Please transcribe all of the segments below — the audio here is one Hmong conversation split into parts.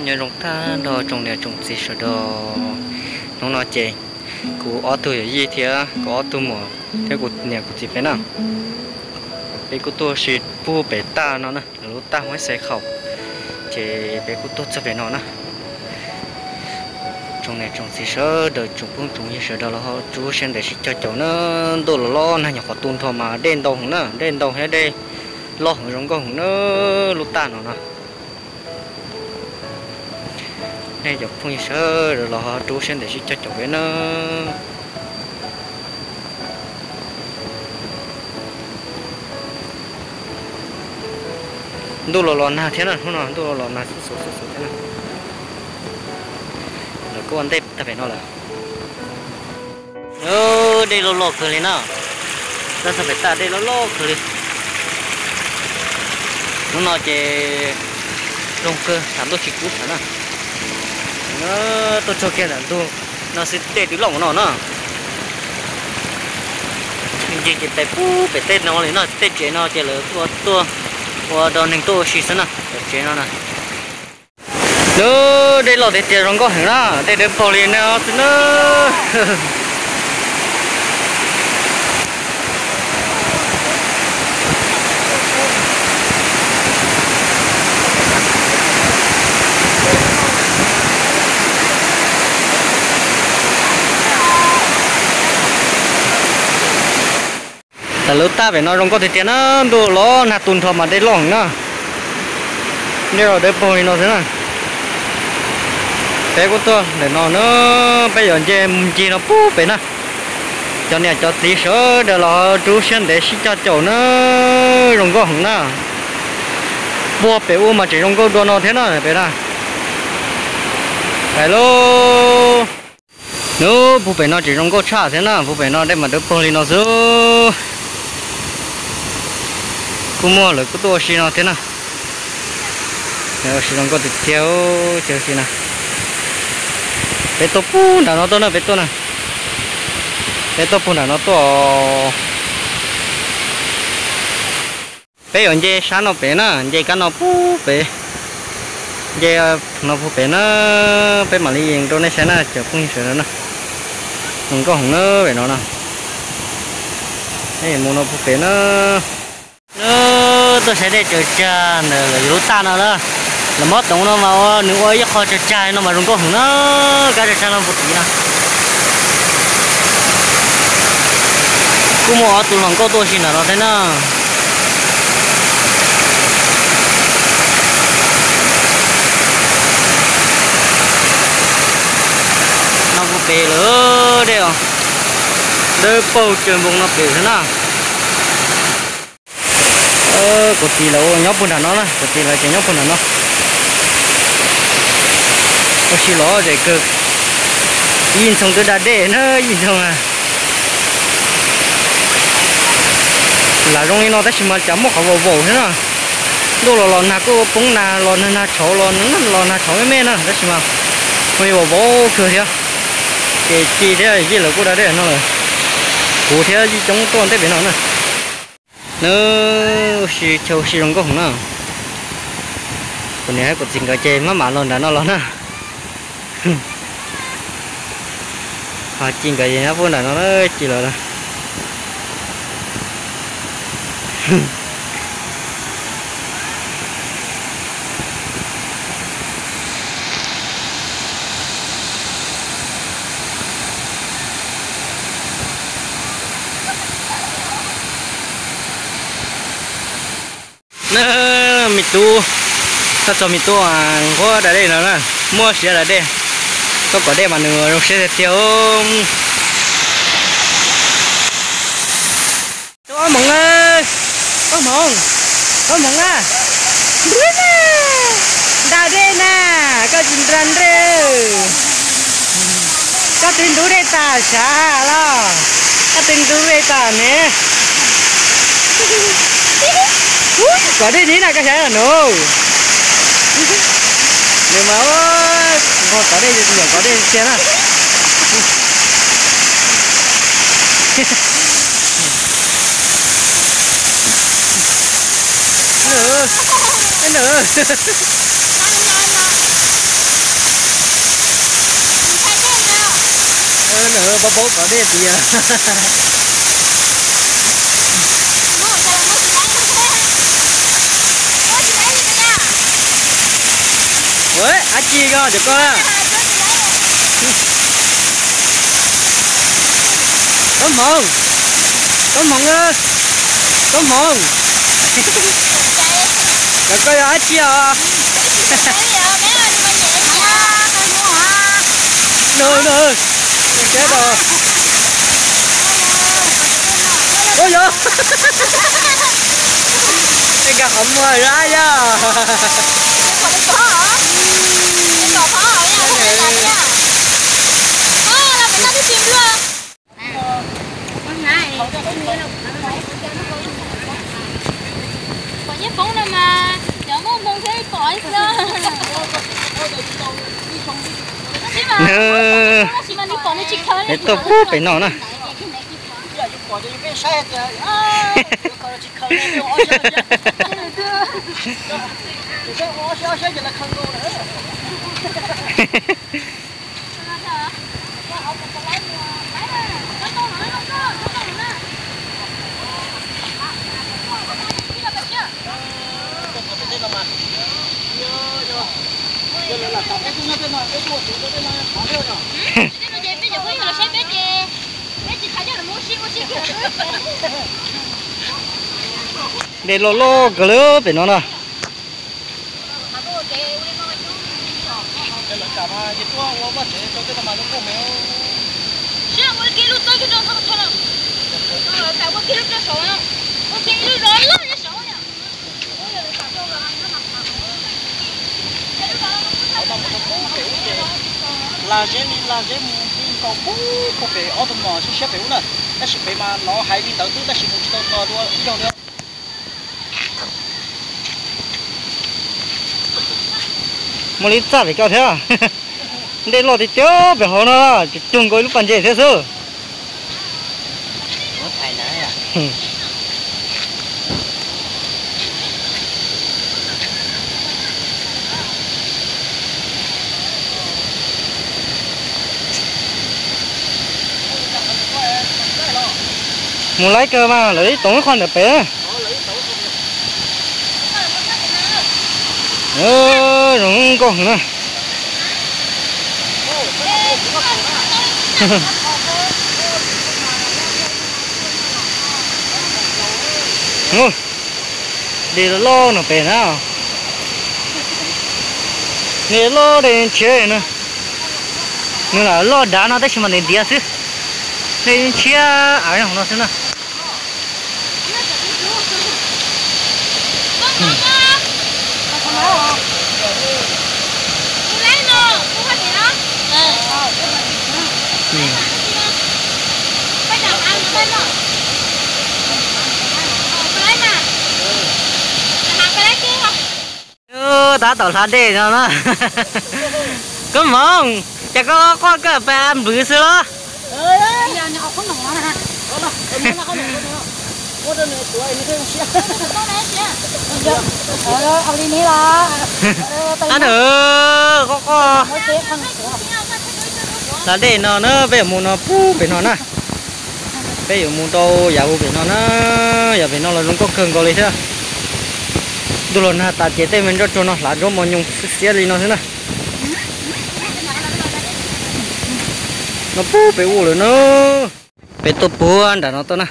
Nyob zoo tag nrho tsoom niam tsoom txiv sawv daws. Hnub no ces kuv ob tug yawm yij thiab kuv ob tug muam thiab kuv niam kuv txiv peb na, peb kuj tuaj ua si puag pem taj no na, lawv lub taj Huab Xais Khaum, ces peb kuj tuaj txog pem no na. Tsoom niam tsoom txiv sawv daws, tsoom phooj tsoom ywg sawv daws los ho rub siab ntev sib cog caum na. Ntuj los los nag nyuam qhuav tu nrho mas dej ntau heev na, dej ntau thiab dej loj heev zoo nkauj heev na, lub taj no na. Nej cov phooj ywg sawv daws los ho rub siab ntev sib cog caum peb na. Ntuj los los nag thiab na, hnub no ntuj los los nag xub xub xub xub thiab na. Lawv kuj ua ntej tag pem no lawm. Dej loj loj kawg li na. Txog pem taj dej loj loj kawg li. Hnub no ces zoo kawg, tshav ntuj tsis kub tshav na. Tuaj txog kiag ntawm ntug no xwb dej twb loj mus no na. Ncig ces pem puag pem tej no li no, tej tsev no ces lawv tuaj ua rau neeg tuaj ua si xwb na, cov tsev no na. Nws dej loj tiag tiag zoo nkauj heev na, dej dawb paug li no xwb na. Tam lub taj pem no zoo nkauj tiag tiag na, ntuj los nag tu nrho mas dej loj heev na. Dej los dawb paug li no xwb na. Peb kuj tuaj ntawm no na, peb yuav nce mus ncig no puag pem na. Cov niam cov txiv sawv daws los rub siab ntev sib cog caum na, zoo nkauj heev na. Puag pem ub mas tseem zoo nkauj dua no thiab na pem na. Pais lauj. Nub, puag pem no tseem zoo nkauj tshaj thiab na, puag pem no dej mas dawb paug li no xwb. Kuj muaj lawv kuj tuaj ua si no thiab na. Ua si zoo nkauj tiag tiag, ces ua si na. Peb tuaj puag nram no tuaj na, peb tuaj na. Peb tuaj puag nram no tuaj. Peb yuav nce sab no pem na, nce kab no puag pem. Nce no puag pem na, peb mam li yees rau nej saib na cov phooj ywg sawv daws na. Zoo nkauj heev na pem no na. Peb mus no puag pem na. Nub, tuaj saib dej tsaws tsag ntawm lawv lub taj no na. Lawv muab toov no mas ua nws ua ib qho tsaws tsag no mas zoo nkauj heev na. Kab tsaws tsag no puag tid na. Kuj muaj ob tug hluas nkauj tuaj ua si nram no thiab na. No puag pem lawm, dej dawb paug tsawg npoo no pem xwb na. Kuv txiv lawv nyob puag nram no na, kuv txiv lawv ces nyob puag nram no. Ua si lom zem kawg. Yij Ntxhoo twb da dej na, Yij Ntxhoo a. Lam zoo li no tab sis mas cas muaj qhov vaus vaus thiab na. Ntuj los los nag kuj poob nag los nag, nag tshauv los los nag tshauv me me na tab sis mas ua li vaus vaus kawg thiab. Ces Ci thiab Yij lawv kuj da dej no lawm. Kuv thiab Yij coob tuaj ntej pem no na. Nub, ua si chaw ua si zoo nkauj heev na. Kuv niam thiab kuv txiv nkawd ces maj mam los nram no los na. Ho Ci nkawd ces nyob puag nram no na, Ci lawv. Na, me tub, koj txog me tub nquab da dej no na, muaj siab da dej, koj kom dej mas nws zoo siab tiag tiag. Tub Ob Hmoov, Ob Hmoov, Ob Hmoov na, nrub na, da dej na, koj tsis nra nreb. Koj twb ntub dej tas sav los? Koj twb ntub dej tas ne? Kov dej ni na koj sav nus. Nws mas nqos kov dej, nyuam kov dej tiag na. Nws, nws. Paub paub tov dej tiag. Ua dab tsi koj cov koj na? Koob hmoov, koob hmoov, koob hmoov. Cov koj yog dab tsi os? No no, sab no. Ua yog, nkag qhov muag zab yog. Es tuaj pub pem no na. Dej loj loj kawg li pem no na. Lag zeb li lag zeb mus li nkaus puag pem ob tug mom siab siab pem ub na. Tab sis pem mas lov hais li ntawd xwb tab sis mus tsis tau txog dua ib zaug li. Muaj li txaj pem koj thiab. Dej loj tiag tiag pem hauv no, cuag nkaus ib lub pas ntses thiab xwb. Mus laib kawg mas lawv ib toom ib qho ntawm pem. Zoo nkauj heev na. Dej loj no pem na. Dej loj dej ntshiab na. Nws lam loj dav no tab sis mas ntiav ntiav xwb. Dej ntshiab av no xwb na. Tab tom hla dej no na. Koob hmoov, cas koj quaj koj pes nplwv xwb los? Ab, quaj quaj. Hla dej no na, peb yuav mus no puag pem no na. Peb yuav mus rau yav puag pem no na. Yav pem no los zoo nkauj kawg nkaus li thiab. Ntuj los nag tas ces tej me nroj tsuag no hlav nruab mos nyoos xiab xiab li no xwb na. No puag pem ub lawm na. Peb tuaj puag nram no tuaj na.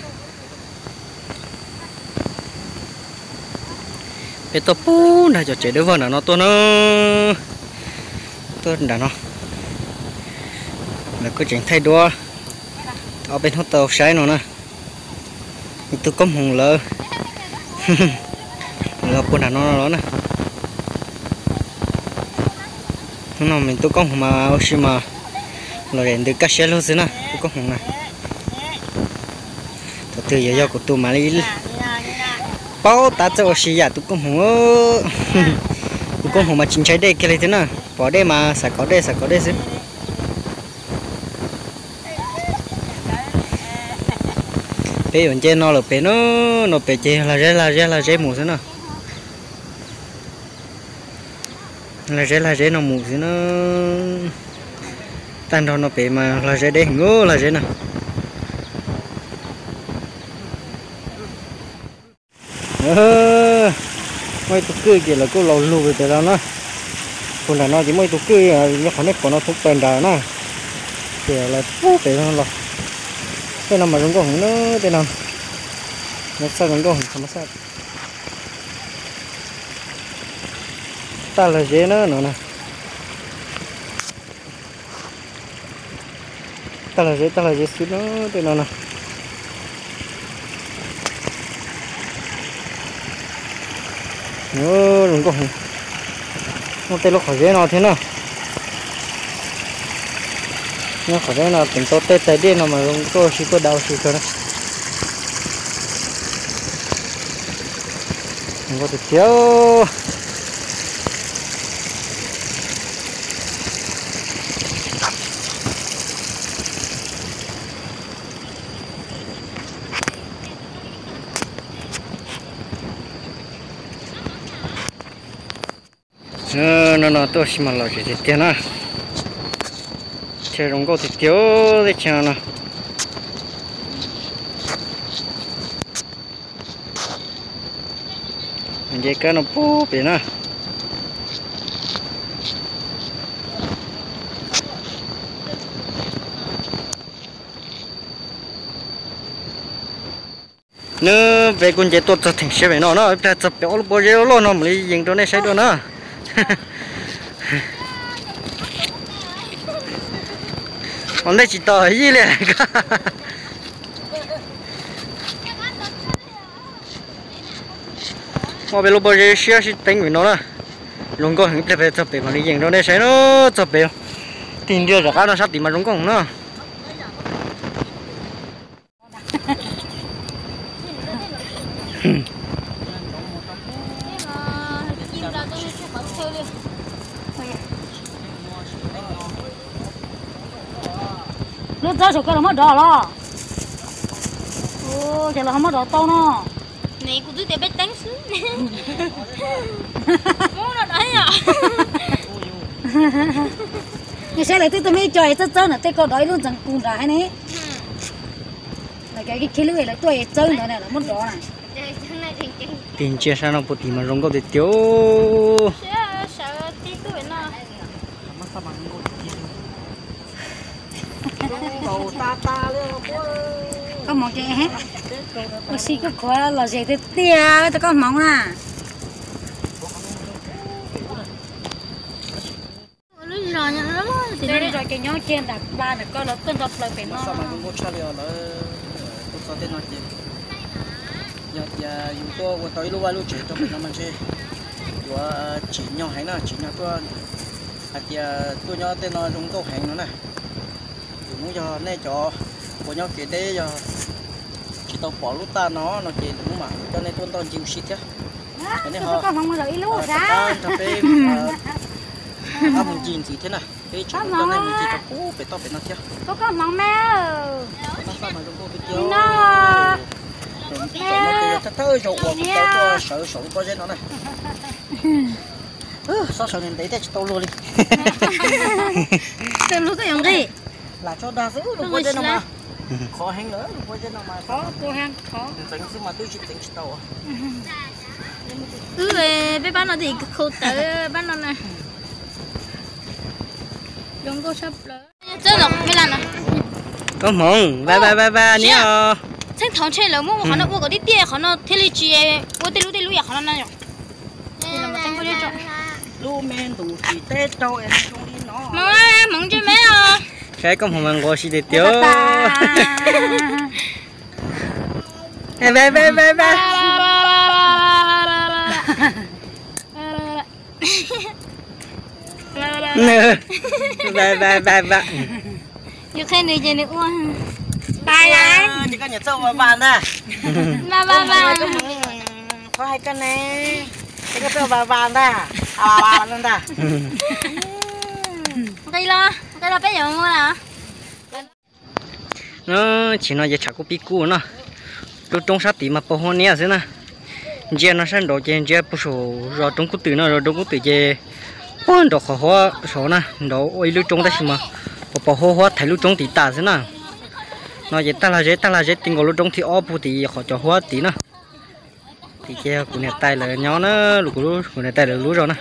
Peb tuaj puag nram cov tsev dawb vog nram no tuaj na. Tuaj nram no, lawv kuj tseem thaij duab ob peb hnub tau saib no na. Ib tug koob hmoov lawv los puag nram no los na. Hnub no me tub koob hmoov mas ua si mas los zem ntws kaj siab lug xwb na, tub koob hmoov na. Thaum twg yuav yog kuv tus mam li paub tab txawj ua si yam tus koob hmoov. Tus koob hmoov mas tsis ntshai dej kiag li thiab na, pom dej mas xav kov dej xav kov dej xwb. Peb yuav nce no lawm pem no, no pem ces yog lag zeb lag zeb lag zeb mus xwb na. Lag zeb lag zeb no mus xwb na. Tag nrho no pem mas lag zeb deb heev, lag zeb na. Muaj ib tug kwj ces lawv kuj laus lug pem no na. Puag nram no ces muaj ib tug kwj nyob qhov nej pom no thoob plaws nrad na. Ces lawv pub pem no los. Tej no mas zoo nkauj heev na, tej no. Nyob txawj zoo nkauj heev, tag lag zeb na no na. Tag lag zeb, tag lag zeb xwb na, tej no na. Zoo nkauj heev. Muaj tej lub qhov zeb no thiab na. Nyob qhov zeb no teem tau tej tais dej no mas zoo nkauj si, tuaj da ua si kawg na. Zoo nkauj tiag tiag. No no tuaj ua si mas lom zem tiag tiag na. Chaw zoo nkauj tiag tiag teb chaws no. Nce kab no pub pem na. Nws peb kuj nce tuaj txog theem siab pem no na, ib pliag txog pem ob lub pob zeb loj loj no mam li yees rau nej saib dua na. Ua ntej tsis tau yij li. Ua peb lub pob zeb siab sib teeb pem no na. Zoo nkauj heev, ib pliag peb txog pem mam li yees rau nej saib na, txog pem. Tig ntiag tom qab no sab tid mas zoo nkauj na. Lub txawb saum ko los muab dov los. Ces los ho muab dov tau no. Kuv twb tias peb teeb xwb. Nej saib lawv twb tuaj muaj ib co es txawb txawb ntawm tej ko dov ib lub ntxeev qus nrad hais ne. Lawv cov khib lub es lawv tuaj es txawb ntawd na, lawv muab dov na. Tig ntsia sab no puag tim mas zoo nkauj tiag tiag. Koj hmoov ces, ua si kuj khuav lom zem tiag tiag rau koj hmoov na. Lub zos ces nyob kiag nram plab ntawm ko los tuaj nto plaws pem no. Txog tej no ces yog tias yus tuaj ua tau ib lub vaj lub tsev rau pem no mas ntshe yuav tsim nyog heev na, tsim nyog tuaj hais tias tuaj nyob tej no zoo nkauj heev no na. Yus hnub yog nej cov uas nyob kev deb yog tsis tau pom lub taj no no ces hnub mam coj nej tuaj ntoj ncig ua si thiab. Koj hmoov mus zaum ib lub rov qab nrog peb rov qab mus ncig ntxiv thiab na. Peb tseem coj nej mus ncig rau pem toj pem no thiab. Koj hmoov mas. Thawj thawj zaus uas kuv tau tuaj sawv saum lub pob zeb no na. Xob sawv ntev ntev thiaj tsis tau luag li. Lam tso dag xwb lub pob zeb no mas. Khov heev lawm lub pob zeb no mas. Ntxeev xwb mas twb tsis txeev tsis tau. Wb peb pab no twb khau tawv pab no na. Zoo nkauj tshaj plaws. Txawj los me las no. Koj hmoov, va va va va niam os. Txheej thaud ntshe lawv muab ua qhov no ua kom tiaj tiaj qhov no thiaj li tsis ua tej lub tej lub yam qhov no na yom. Lub me ntus tim teb rau es zoo li no. Hmoov, hmoov ntsej me os. Saib koj hmoov mas nquag si tiag tiag. Va va va va. Yus qhia nws ces nws ua. Ces koj nyiam txawj va va ntag. Va va va. Qhov hais koj ne, ces koj txawj va va ntag. Ntag. Nqis los, nqis los peb yuav mus lawm. No, tsis no ces tshav kuj pib kub no. Lub roob sab tid mas pos huab niab xwb na. Ntsia no sab nraud ces ntsia puag saum zos Roob Kub Twm no, zos Roob Kub Twm ces puag nraum qhov huab saud na, nraud ua ib lub roob tab sis mas Pos pos huab huab thaiv lub roob tim tas xwb na. No ces tag lag zeb tag lag zeb ti nkaus lub roob thib ob puag tim qhov cov huab tid na. Tim ces kuv niam tais lawv nyob na, kuv niam tais lawv lub zos na.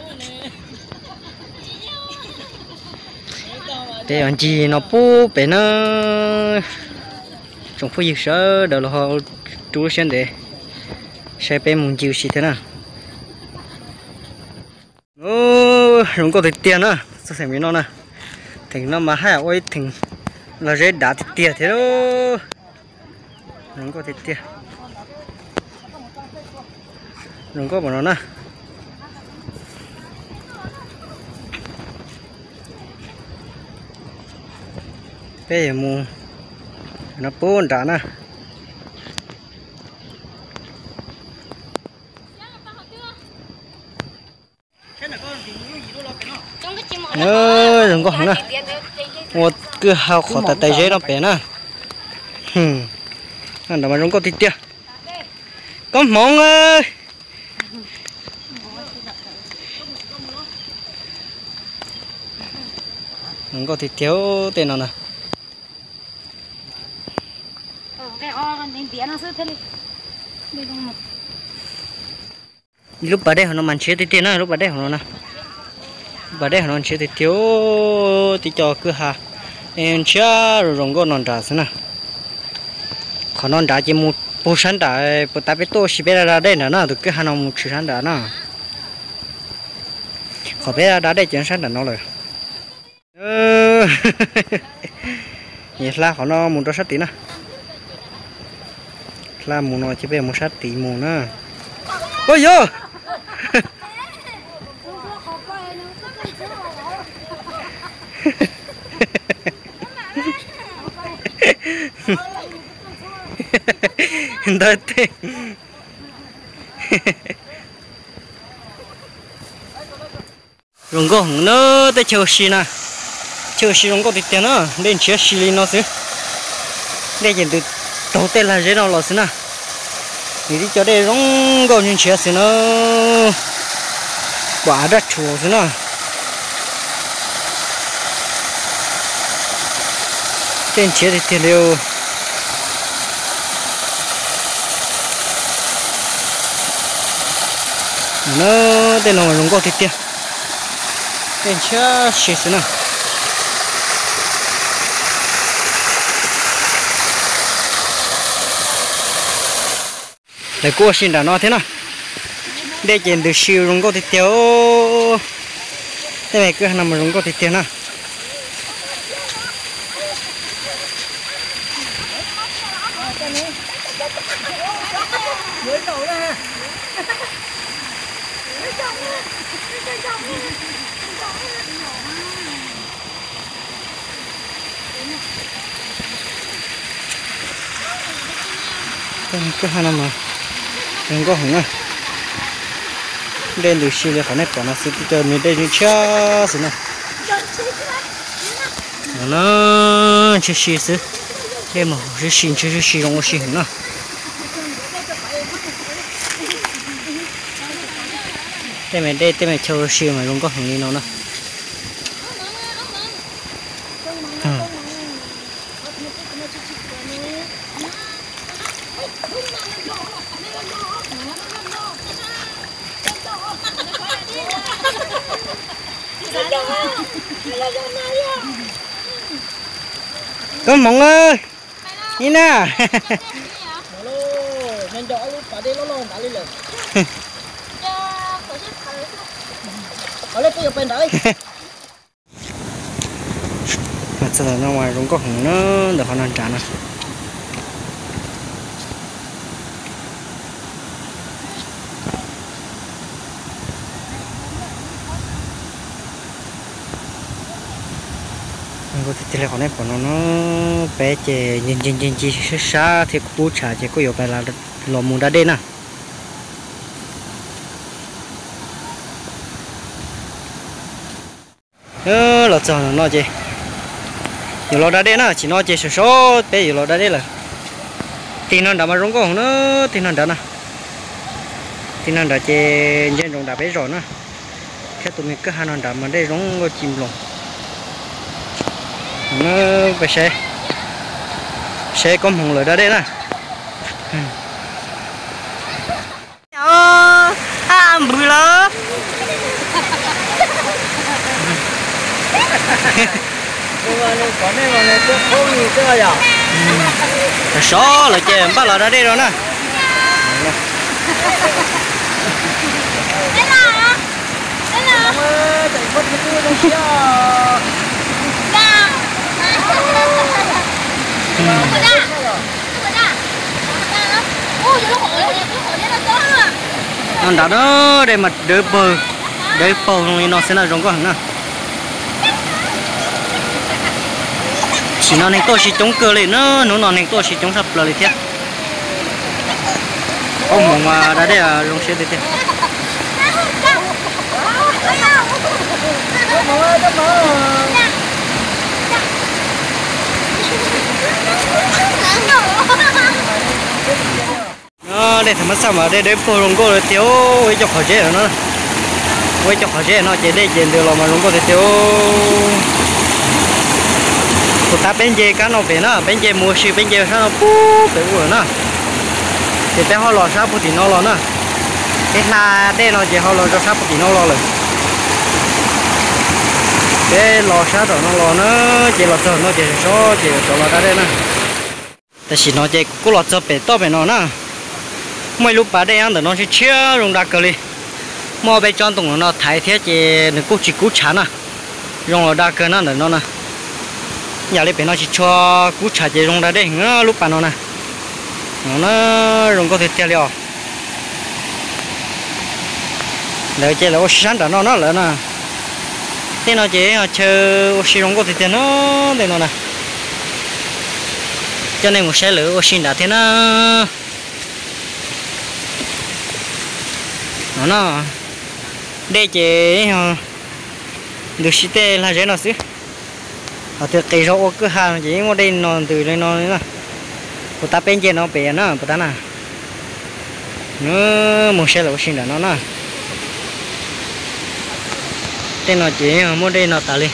Peb yuav ncig no pub pem na. Tsoom phooj ywg sawv daws los ho rub lub siab ntev saib peb mus ncig ua si thiab na. Zoo nkauj tiag tiag na, txoj xeem no na. Theem no mas haj yam ua ib theem los zeb dav tiag tiag thiab. Zoo nkauj tiag tiag. Zoo nkauj npaum no na. Peb yuav mus no pub nram na. Zoo nkauj heev na. Ua kwj ha qhov tais tais zeb no pem na. Nram mas zoo nkauj tiag tiag. Koob hmoov. Zoo nkauj tiag tiag tej no na. Ib lub pas dej hauv no mas ntshiab tiag tiag na, lub pas dej hauv no na. Lub pas dej hauv no ntshiab tiag tiag, tib co kwj ha ntshiab zoo zoo nkauj no nrad xwb na. Qhov no nrad ces mus puag sab nram, puag ta peb tuaj ua si peb da da dej nrad na, tus kwj ha no mus tshwm sab nrad na. Qhov peb da da dej ces sab nram no lawm. Hla qhov no mus rau sab tid na. Hla mus no ces peb mus sab tid mus na. Ua yog ntawd tej. Zoo nkauj heev na, tej chaw ua si na, chaw ua si zoo nkauj tiag tiag na, dej ntshiab si li no xwb. Dej ces ntws taug tej lag zeb no los xwb na. Nws tib co dej zoo nkauj ntshiab xwb na, kuam raj tshuam xwb na. Tej ntshiab tiag tiag li. Na, tej no zoo nkauj tiag tiag. Tej ntshiab si xwb na. Lawv kuj ua si nram no thiab na. Dej ces ntws si zoo nkauj tiag tiag. Tej me kwj ha no mas zoo nkauj tiag tiag na. Kwj ha no mas zoo nkauj heev na. Dej ntws si li qhov nej pom no xwb, tib co me dej ntshiab xwb na. No na, ntshiab si xwb. Dej mas ntshiab si, ntshiab si zoo ua si heev na. Tej me dej tej me chaw ua si mas zoo nkauj heev li no na. Koob hmoov, ib na. Txog ntawm no mas zoo nkauj heev na, ntawm qhov no nrad na. Zoo nkauj tiag tiag li qhov nej pom no na, peb ces ncig ncig ncig ncig sab sab thiab kuj pub tshav ces kuj yuav pais los mus da dej na. Los txog no ces yuav los da dej na, tsis no ces sawv sawv peb yuav los da dej lawm. Tig no nrad mas zoo nkauj heev na, tig no nrad na. Tig no nrad ces ntsia ntsoov nram peb zos na, thiab tus me kwj ha no nrad mas dej zoo nkauj ci nploos. Peb saib, saib koob hmoov lawv da dej na. Hab npws lawm. Sov lawm ces npaj los da dej rau na. No nrad na, dej mas dawb paug, dawb paug zoo li no xwb na zoo nkauj heev na. Sim no neeg tuaj ua si coob kawg li na, hnub no neeg tuaj ua si coob tshaj plaws li thiab. Koob hmoov mas da dej zoo siab tiag tiag. Dej thaum mab xaj mas dej dawb paug zoo nkauj li tiag, ua ib co qhov zeb no na. Ua ib co qhov zeb no ces dej ces ntws los mas zoo nkauj tiag tiag. Kuv tab peb nce kab no pem na, peb nce mus ua si peb nce sab no pub pem ub lawm na. Ces peb ho los sab puag tim no los na. Peb hla dej no ces ho los rau sab puag tim no los lawm. Peb los sab tom no los na, ces los txog no ces sov ces yuav rov los da dej na. Tam sim no ces kuv kuj los txog pem toj pem no na. Muaj ib lub pas dej nyob ntawm no tshiab tshiab zoo da kawg li. Muaj ob peb tsob ntoo no thaiv thiab ces nws kuj tsis kub tshav na. Zoo los da kawg na ntawm no na. Yam li pem no tsis tshua kub tshav ces zoo da dej heev na lub pas no na. No na, zoo nkauj tiag tiag li os. Lawv ces lawv ua si sab nram no na lawv na. Tej no ces chaw ua si zoo nkauj tiag tiag na, tej no na. Coj nej mus saib lawv ua si nram thiab na. No na, dej ces yog ntws si tej lag zeb no xwb. Qhov twg qis zog ua kwj ha no ces yeej muaj dej no ntws li no li na. Puas tab peb nce no pem na puas tab na. Mus saib lawv ua si nram no na. Tej no ces muaj dej no tas li.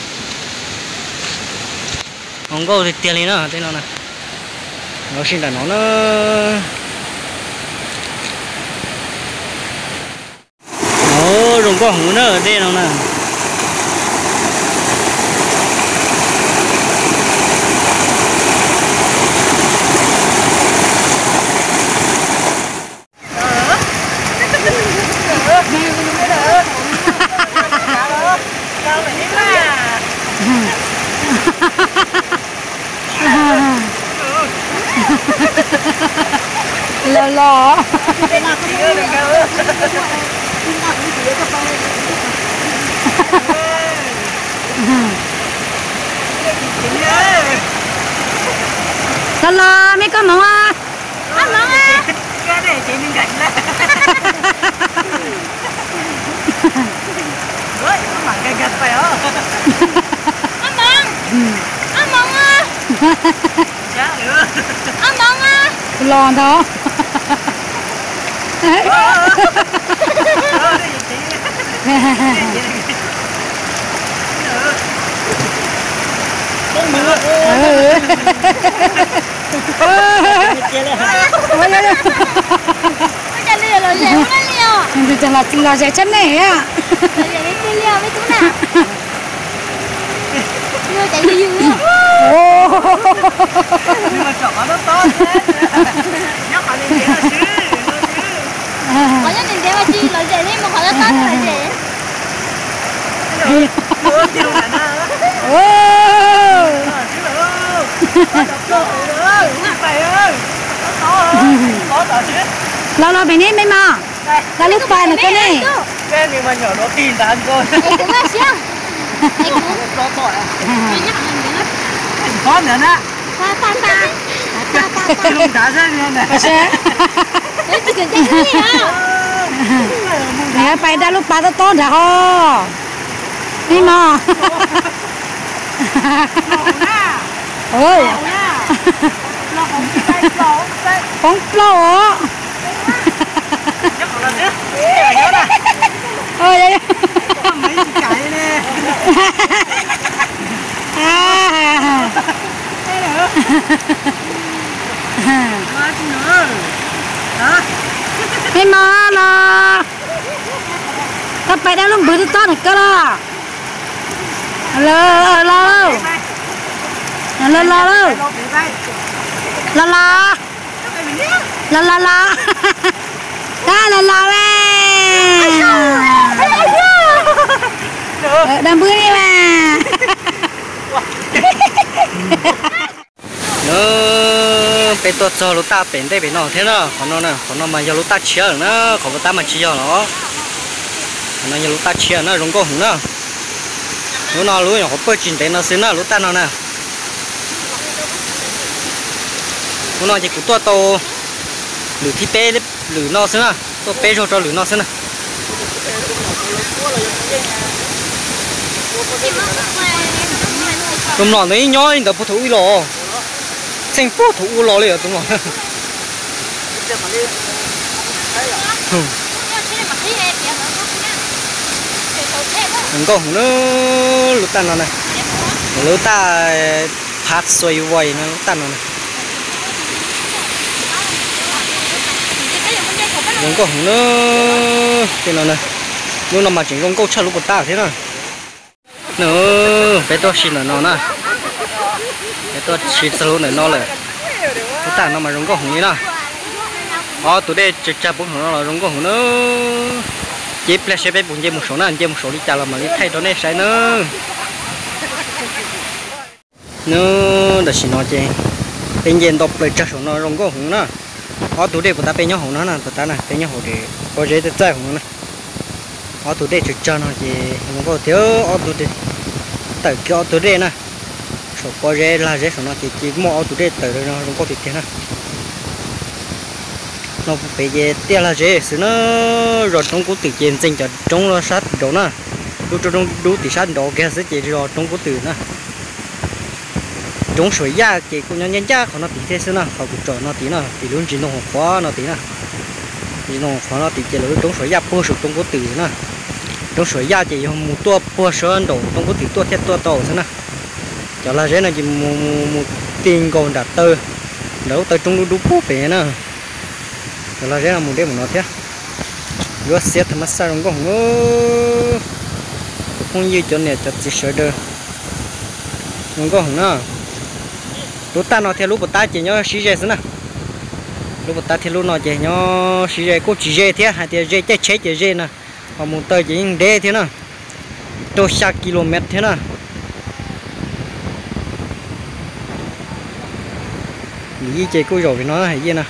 Zoo nkauj tiag tiag li na tej no na. Lawv ua si nram no na. Zoo nkauj heev na dej no na. Los los. Los los, me koj hmoov a. Los ntag. Los zem tshaj nej. Los los pem ne me mas, los lub pas ntawm koj ne. Pais da lub pas tob tob nrad ho. Me mas. Poob plaub os. Txob nws kawg los. Los los los los los los los los los los los los los los los los. Dab npwb li mas. Peb tuaj txog lub taj pem ntej pem no thiab na. Qhov no na, qhov no mas yog lub taj tshiab lawm na, qhov puas tab mas tsis yog los. Qhov no yog lub taj tshiab na, zoo nkauj heev na. Lub no lub nyuam qhuav pawg tsis ntev no xwb na, lub taj no na. Lub no ces kuv tuaj tau lwm thib peb lwm no xwb na, tuaj peb zaug rau lwm no xwb na. Tus mlom ntawd yeej nyob li ntawd puag thaum ub los, txheej puag thaum ub los li os tus mlom. Zoo nkauj heev na, lub taj no na, lub taj Phav Xuais Vais no, lub taj no na. Zoo nkauj heev na, tej no na, lub no mas tseem zoo nkauj tshaj lub puas tab thiab na. Peb tuaj si ntawm no na, peb tuaj si txog lub ntawm no lawm. Lub taj no mas zoo nkauj heev li na. Ob tug dej tsag tsag poob saum no los zoo nkauj heev na. Ces ib pliag seb peb puas nce mus saum na, nce mus saum li cas los mam li thaij rau nej saib na. Nub tam sim no ces peb nce nto plaws tsag saum no zoo nkauj heev na. Ob tug dej puas tab peb nyob hauv no na, puas tab na, peb nyob hauv pob zeb txaij txaij hauv no na. Ob tug dej tsag tsag no ces zoo nkauj tiag, ob tug tawm kiag ob tug dej na. Saum pob zeb lag zeb saum no ces cia muaj ob tug dej tawm no zoo nkauj tiag tiag na. No pem ces tiaj lag zeb xwb na, zos Roob Kub Twm ces ntxees cov roob no sab nraud na. Lub roob dub tim sab nraud kiag xwb ces zos Roob Kub Twm na. Roob Suav Yaj ces kuj nyob ncaj ncaj qhov no tim thiab xwb na, qhov kuv tsom no tim na, tim lub ntsis ntoo qhuav qhuav no tim na. Ntsis ntoo qhuav no tim ces lawv lub Roob Suav Yaj puag saum Roob Kub Twm na. Roob Suav Yaj ces yog mus tuaj puag sab nraum Roob Kub Twm tuaj thiaj tuaj tau xwb na. Cov lag zeb no ces mus mus mus ti nkaus nram taw, nram lub taw roob dub dub puag pem na. Cov lag zeb no mus deb mus no thiab. Yuav xiab tha mas xaj zoo nkauj heev. Cov phooj ywg cov niam cov txiv sawv daws, zoo nkauj heev na. Lub taj no thiab lub puas tab ces nyob sib ze xwb na. Lub puas tab thiab lub no ces nyob sib ze, kuj tsis ze thiab, hais tias ze caij tsheb ces ze na, ho mus taw ces yeej ntev thiab na, rau xya ki lo mev thiab na. Yij ces kuj zaum pem no yij na.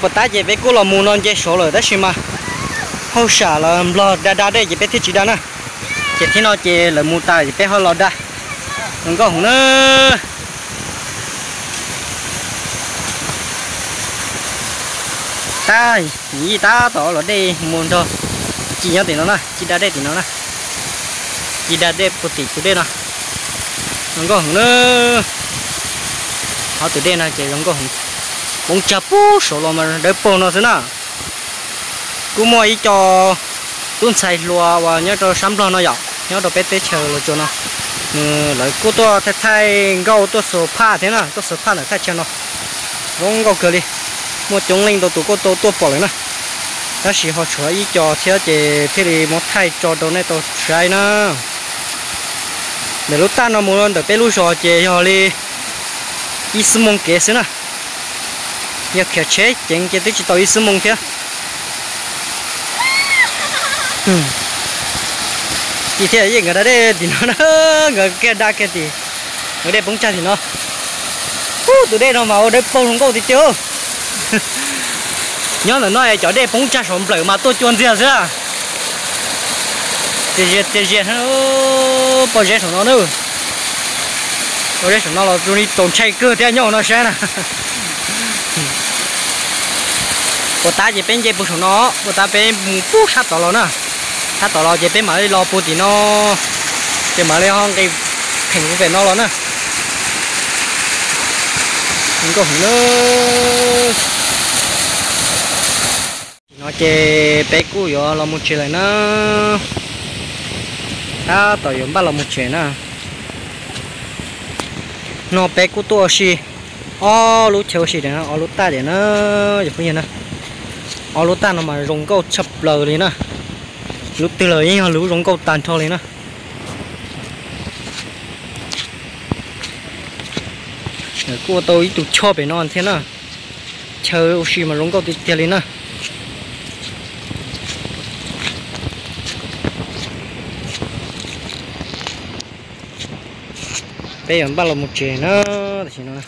Puas tab ces peb kuj los mus no nce saud lawm tab sis mas hauj sam los nplog da da dej ces peb thiaj tsis da na. Ces thib no ces lawv mus tas ces peb ho los da. Zoo nkauj heev na. Tab, yij tab tom los dej mus nrog ci nyob tim no na, ci da dej tim no na. Ci da dej puag tim tus dej no. Zoo nkauj heev na. Ob tus dej no ces zoo nkauj heev. Poob tsag puag saud los mas dawb paug no xwb na. Kuj muaj ib co tub ntxhais hluas uas nyob rau sab Nplog no yom, nyob rau peb teb chaws Los Tsuas no, nws lawv kuj tuaj thaij thaij nkauj tuaj xuas phaj thiab na, tuaj xuas phaj ntawm thaj chaw no. Zoo nkauj kawg li. Muaj coob leej ntau tus kuj tau tuaj pom lawm na. Tab sis ho tshuav ib co thiab ces thiaj li muab thaij tso rau nej tau saib na. Ntawm lub taj no mus ntawm peb lub zos ces yog li ib xuab moos kev xwb na. Yog khiav tsheb ceev ces twb tsis tau ib xuab moos thiab. Ci thiaj yeej nkawd da dej tim no na, nkawd kiag da kiag tim, nkawd dej poob tsag tim no. Ub, tus dej no mas ua dawb paug zoo nkauj tiag tiag. Nyob ntawm no es cov dej poob tsag saud nplawm mas tuaj cua ntxiag xwb. Tiag tiag, pob zeb saum no na. Pob zeb saum no los zoo li txaus ntshai kawg thiab nyob hauv no saib na. Puas tab ces peb nce puag saum no, puas tab peb mus puag sab tod los na. Sab tod los ces peb mam li los puag tim no, ces mam li ho nqis pheem puag pem no los na. Zoo nkauj heev na. Tim no ces peb kuj yuav los mus tsev lawm na. Tab tom yuav npaj los mus tsev na. No peb kuj tuaj ua si ob lub chaw ua si tias na, ob lub taj tias na, yog phooj ywg na. Ob lub taj no mas zoo nkauj tshaj plaws li na. Lub twg los yeej yog lub zoo nkauj tag nrho li na. Kuj ua tau ib tug choj pem no thiab na. Chaw ua si mas zoo nkauj tiag tiag li na. Peb yuav npaj los mus tsev na, tam sim no na.